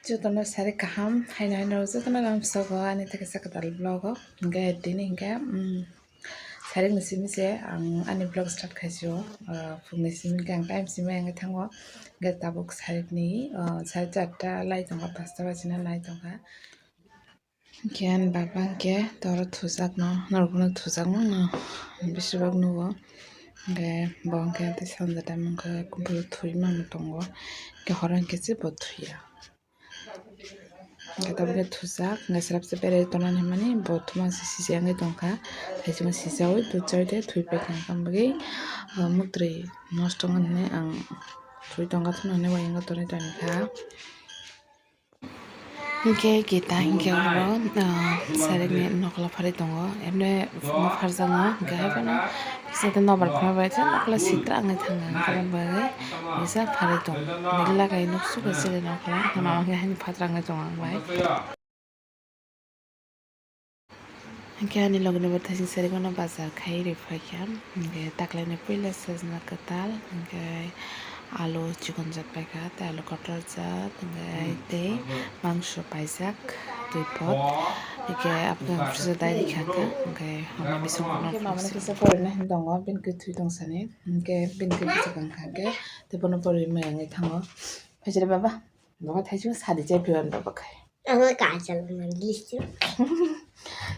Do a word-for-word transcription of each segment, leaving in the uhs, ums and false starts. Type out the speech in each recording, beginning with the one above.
Jotono sari kaham, haino haino jotono lamsogo ani tei kaisa kwtal vlog o. Hwnkhe tini hwnkhe, um, sari ni simi se ang ani vlog start khaisio, uh, phungni simi hwnkhe ang time simi wngwi thango. Hwnkhe tabuk sari ni, uh, sari charta lai tongkha, pasta bajina lai tongkha. Hwnkhe ani baba hwnkhe toro thujakno, norokno thujakno no besibak nugo. Hwnkhe bo hwnkhe tei sanja time hwnkhe kubui thwi mano tongo, hwnkhe horo hwnkhe se bo thwiya. Hwnkhe tabukhe thujak, hwnkhe swrapsa berai tongnani hwnmani bo thuma se sijagwi tongkha. Thaisima sijaui dud chaui de thwi paikha, hwnkhai bagwi, ah, muktwi nosto wngmani ang thwi tongkha, thumani uaingo tonwi tongkha. Hwnkhe kita hwnkhe oro, ah, sarikni nokla pharwi tongo, emne phungo pharjakno hwnkhe haiphano. Site nobar phai bai khe nokla sitra wngwi thangkha, hwnkhe aboni bagwi kisa pharwi tongo. Nokla kai nuksu khe chini nokla, hwnkhe mama khe haini phatra wngwi tongo ang bai. Hwnkhe ani logi ni bo thaising sari gano bazar khai rwi phaikha, hwnkhe taklaini puila sajna kwtal, hwnkhe alu chikonjak paikha, tei alu kotorjak, hwnkhe tei mangso paijak, twi pot, hwnkhe aboni freezer dai rikha khe, hwnkhe hwnwi bising. Hwnkhe mama no kisa porina hin tongo, bini khe thwi tong sani. Hwnkhe bini khe bwswk wngkha hwnkhe tei bono porwi maya wngwi thango. Phaisari baba, bo khe thaichuk sadi chai phiya baba khai. Ang kachal mangli sio.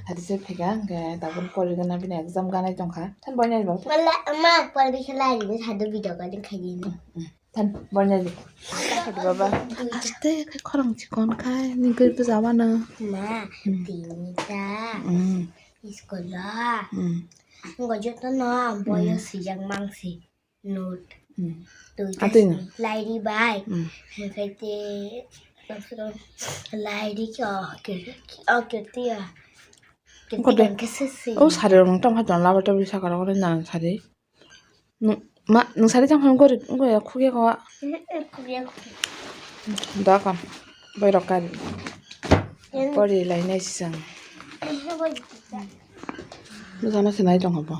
Sadi chai phika hwnkhe tabuk porwi gana bini exam ganai tongkha. Than boina baba. Mala ma porwi khe lai ni sadu video calling khai di ni. Than boina di. Sadi baba. Aste khai khorang chikon khai ni goi bwsa mano. Ma, hmm, tini ta. Hmm. School lo. Hmm. Ngo joto no boyo, hmm, sijak mangsi. Note. Hmm. Twi. Atwi no. Lairi bai. Hmm. Hwnkhe te, lairi ki, oh, kir-, oh, kirti ya. Kirti. Kode. Hwnkhe sesi. Oh, sari rok nang tamo hai ton laba tabli saka rok nang sari. Nung, ma, nung sari tamo gori, gori khugya ko. Eh, eh, khugya, khugya. Da kan. Bai rok kan. Em. Pori lai nai sisang. Eh, bai. Bwsano se nai tong bo.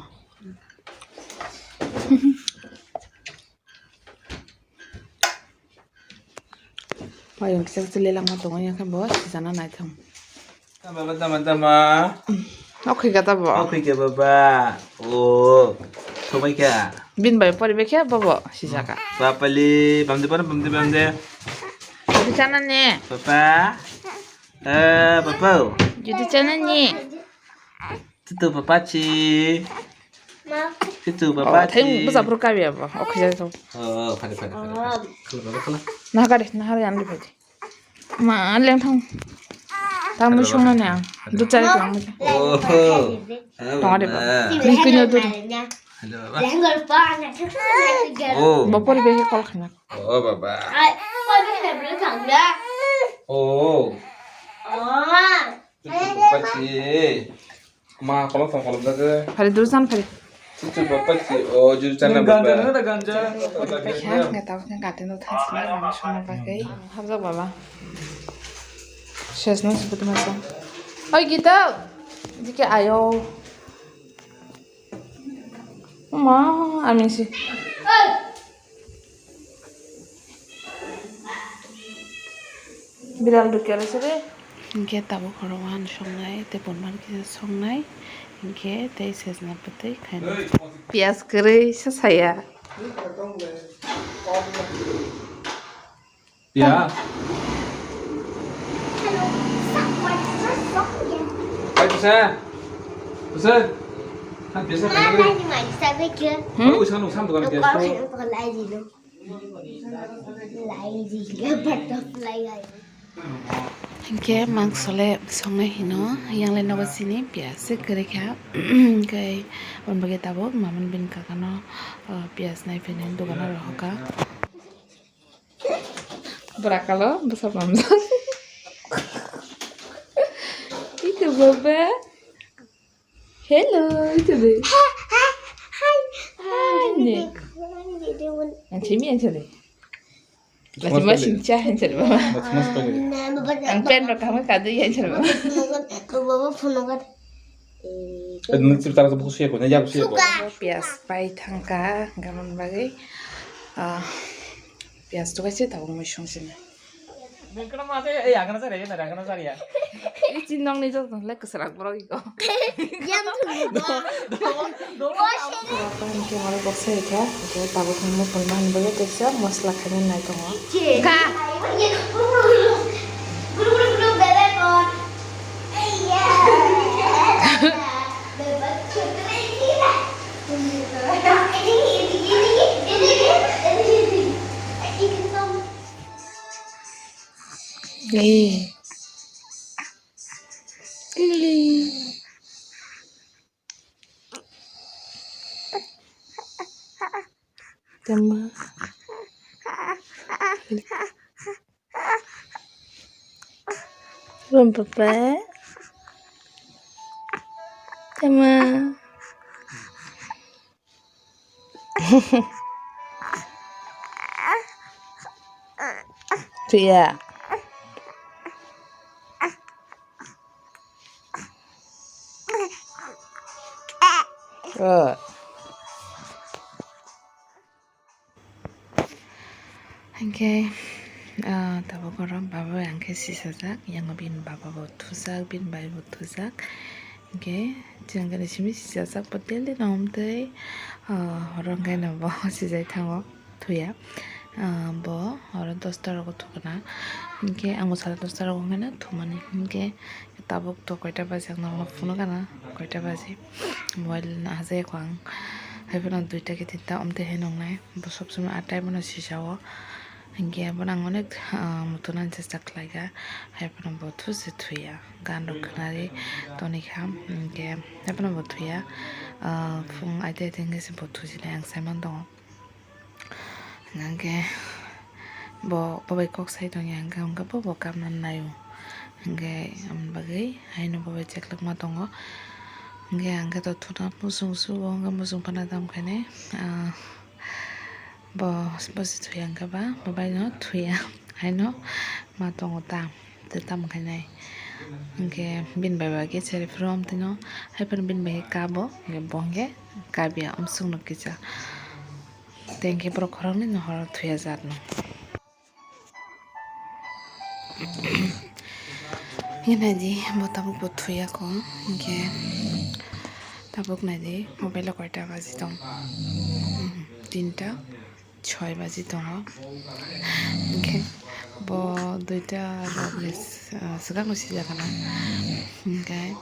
Payung kisa kisa lelak ma tongo, yang khe bo sijana naithok. Tama, tama, tama. Okhoi kha tabo. Okhoi kha baba. O, somai kha. Bin bai poribe khe bobo sijaka. Bapali, bamde, bamde, bamde. Jodi chana ni. Papa. Eh, papa. Jodi chana ni. Tutu papachi. Ma. Tutu papachi. Thai bwsa phuru kabi abo. Okhija to. Oh, phari, phari, phari, phari. Khala, baba, khala. Nahakari, nahari andi phai. Ma, leng thang. Tamo songna ne ang. Duchari tong. Oh. Tong ade ba. Ni kuno dur. Hello, baba. Oh. Bapor be call khana. Oh, baba. Oh. Pachi. Ma, kolom thang kolom jaga. Phari dur san phari. Chuchu papachi. Oh, juru chana baba. Ganja na ganja. Paikha, nggak tahu kan kate no thansi na, mama songna bagwi. Hamjak baba. Ses no sebut masa. Oi, Gita. Dike ayo. Ma, ami si. Biral dukya rwse de. Hinkhe tabuk horo wahan songnai, tei bonmani kisa songnai, hinkhe tei sejna bwtwi khainai. Piyaj kwrwi sa saya. Ya. Hai, bisa. Bisa. Kan biasa kan. Hmm? Oh, usah nung sam tukang biasa. Hinkhe mangsole songnai hino, yangle nogo sini piyaj se kwrwi kha. Hinkhe aboni bagwi tabuk mamani bini kakano, uh, piyaj naiphai nai dogano rohorkha. Bwrakalo bwsa mamjak. Ito baba. Hello, ito de. Hi, hi, hi. Hi, Nick. Ang chimi ang chale. Lati masing cha ang chale baba. Ang pen rok kama kadu ya chale baba. Baba phone ka. Piyas pai thangka gamon bagwi. Ah, piyas tu kaise tabuk mui song sini. Kana ma se, eh, agana sari, agana sari ya. Ini cinong ni jok le keserak borok iko. Yang tu. Hingke mari boksa ikha, hingke tabuk ni mukul man bo ya teksa mosla khaina nai tongo. Ka. Eh. Kili. Tama. Rum papa. Tama. Tuya. Oh. Hingke, ah, tabuk oro baba bai ang khe sisajak, yango bini baba bo thujak, bini bai bo thujak. Hingke, chwng khe simi sisajak bo daily no omtwi, ah, horo hingke no bo sijai thango, thuya. Ah, bo horo dosta rogo thukna. Hingke, ang bo sare dosta rogo hingke no thumani. Hingke, Tabuk to koita baji ang norokno phunuk gana, koita baji. Mobile no hajai kho ang. Haiphano duita khe tinta omtwi hai nongnai. Bo sob somoi a time no sisao. Hingke abono ang onek, ah, muthunani chesta khlaikha. Haiphano bo thuse thuya. Gan rok khnari tonikha. Hingke haiphano bo thuya. Ah, phung aite aite hingke se bo thusinai ang saiman tongo. Hingke bo, bo bai kok sai tongya, hingke, hingke bo, bo kamna naio. Hingke aboni bagwi haino bo bai cheklwkma tongo. Hingke ang khe to thuna muchung sugo, hingke muchung phano tam khainai. Ah, bo, bo se thuya hingke ba, bo bai no thuya. Haino ma tongo ta, tei tam khainai. Hingke bini bai ba khe cheri phuru amtwino, haiphano bini bai khe kabo, hingke bo hingke kabya, amsukno kisa. Tei hingke borok khoroknwi no horo thuya jatno. Hingke naidi, bo tabuk bo thuya kho, hingke tabuk naidi, mobile o koita baji tong? Hmm, tinta, choi baji tongo. Hingke bo duita rok ni, ah, swkang no sijak gana. Hingke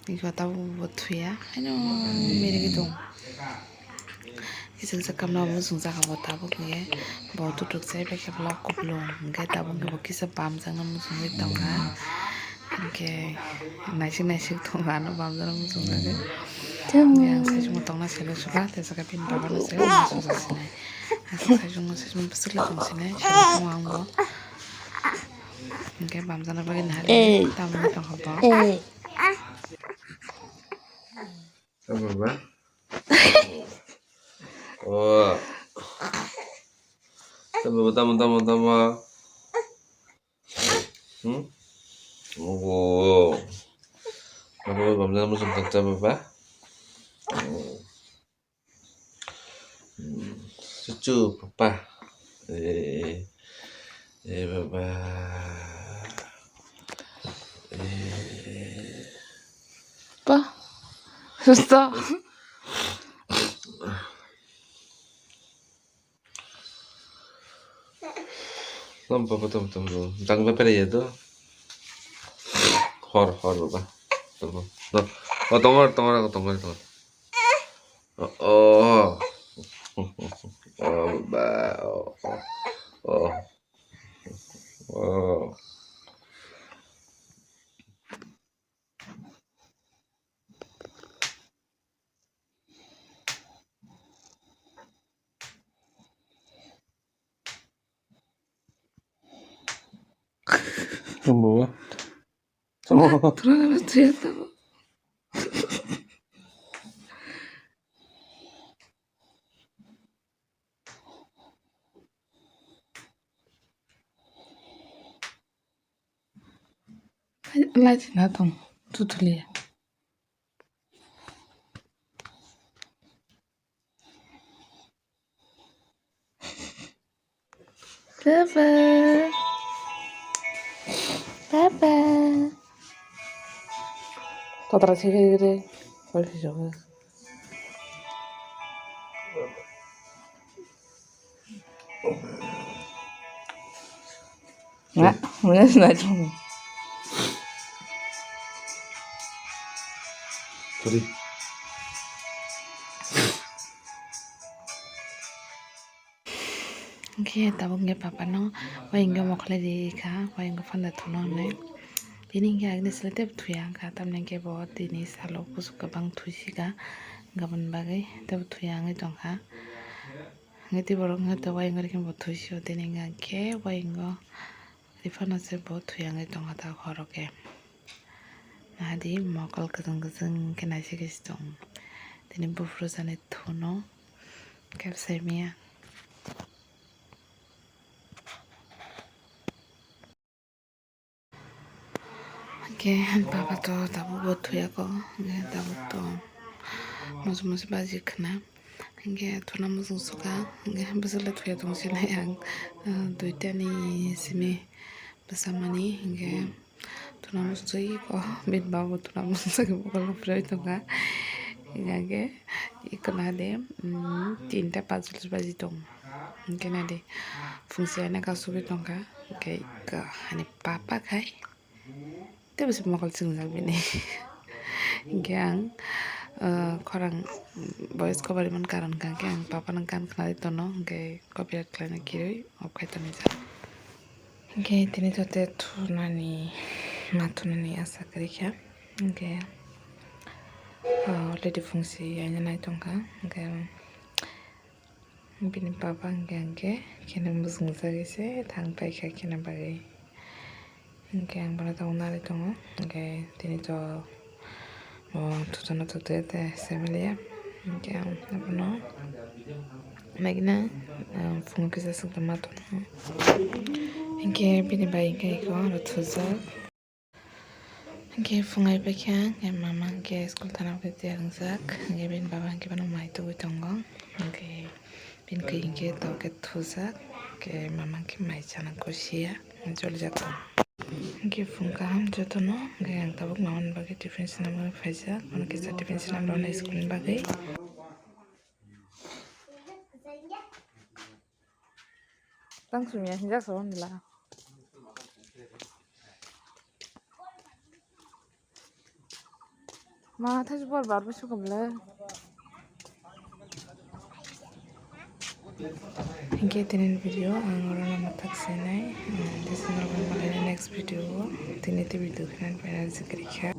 iko tabuk bo thuya, haino mirigwi tong. Kisa kisa kamla bo muchungjak bo tabuk hingke bo tutuk chai bai khe vlog kupulung hingke tabuk hingke bo kisa bamjakna muchungwi tongkha. Hingke naisik naisik tongkha ano bamjakna muchungjagwi. Hingke ang saichung tongna seleng suka tei saka bini baba no se muchungjak sinai. Ang saichung saichung bwswk le tong sinai seleng tongo ang bo. Hingke bamjakna bagwi nahar tamni tongkha bo. Tamo ba? Oh. Tamo, tamo, tamo, tamo. Hmm? Oh. Tamo, bamjana muchung tamo ba? Cucu, papa. Eh, eh, papa. Eh. Pa. Susto. Tam, papa, tam, tam, tam. Tang ba pera ya to. Hor, hor, papa. Tam, tam. Oh, tongor, tongor, tongor, tongor. Oh, oh. Oh, ba, oh, oh. Oh. Oh. Tamo. Tamo. Tura na tuya tamo. Light na tong, tutulia. Bye bye. Papa. Totra se khe re, koi phi jago. Nga, muna sinai thong. Sorry. Hwnkhe tabuk hwnkhe papa no waingo mokholai ri kha, waingo phanda thuno hinwi. Tini hwnkhe agini sle tebo thuya wngkha, tamni hwnkhe bo tini salo kuchuk kwbang thuisika, gabon bagwi tebo thuya wngwi tongkha. Hwnkhe tei borok hwnkhe waingo rikhe bo thuisio, tini hwnkhe waingo riphano se bo thuya wngwi tongkha ta khorok khe. Nahadi mokol kwchwng kwchwng khe naisik se tong. Tini buphuru jani thuno kebsai maya. Hwnkhe papa to tabuk bo thuya kho, hwnkhe tabuk to moso moso baji khna. Hwnkhe thuna muchung sukha, hwnkhe bwswk le thuya tong sinai ang, ah, duitani simi bwsamani, hwnkhe thuna muchung sukha, bini baba bo thuna muchung sukha, mokol phirwi tongkha. Hwnkhe iko nade, mm, tinta panchalish baji tong. Hwnkhe nade, phungsi ani kasugwi tongkha, hwnkhe iko ani papa khai. Tei bwswk mokol chingjak bini. Hwnkhe ang, ah, khorang voice cover man karon kha, hwnkhe ang papa no gan khnai tono, hwnkhe copyright khlaina kirwi off khai tonijak. Hwnkhe tini joto thunani, ma thunani asa kwrwi kha. Hwnkhe, ah, already phungsi aina nai tongkha. Hwnkhe, bini baba hwnkhe hwnkhe kheno muchungjagwi se thang paikha kheno bagwi. Hwnkhe ang bono tabuk narwi tongo. Hwnkhe tini to, o, thuchano thutwi te semiliya. Hwnkhe ang abono naikhe na, ah, phungo kisa swk tongma tongo. Hwnkhe bini bai hwnkhe iko aro thujak. Hwnkhe phung ai paikha, hwnkhe mama hwnkhe school thana bagwi tiyar wngjak, hwnkhe bini baba hwnkhe bono mai tubui tongo, hwnkhe bini khe hwnkhe tok khe thujak, hwnkhe mama hwnkhe mai chana kosiya, jolijak tongo. Hwnkhe phung kaham jotono, hwnkhe ang tabuk mama ni bagwi tiffin swnam bagwi phaijak, bono kisa tiffin swnam rwna school ni bagwi. Tang sumya hinjak sa wngla. Ma thai bor bar bo sukamle. Hingke tini video ang oro no mathak sinai. This is my next video. Tini video khe nang paina zikri kha.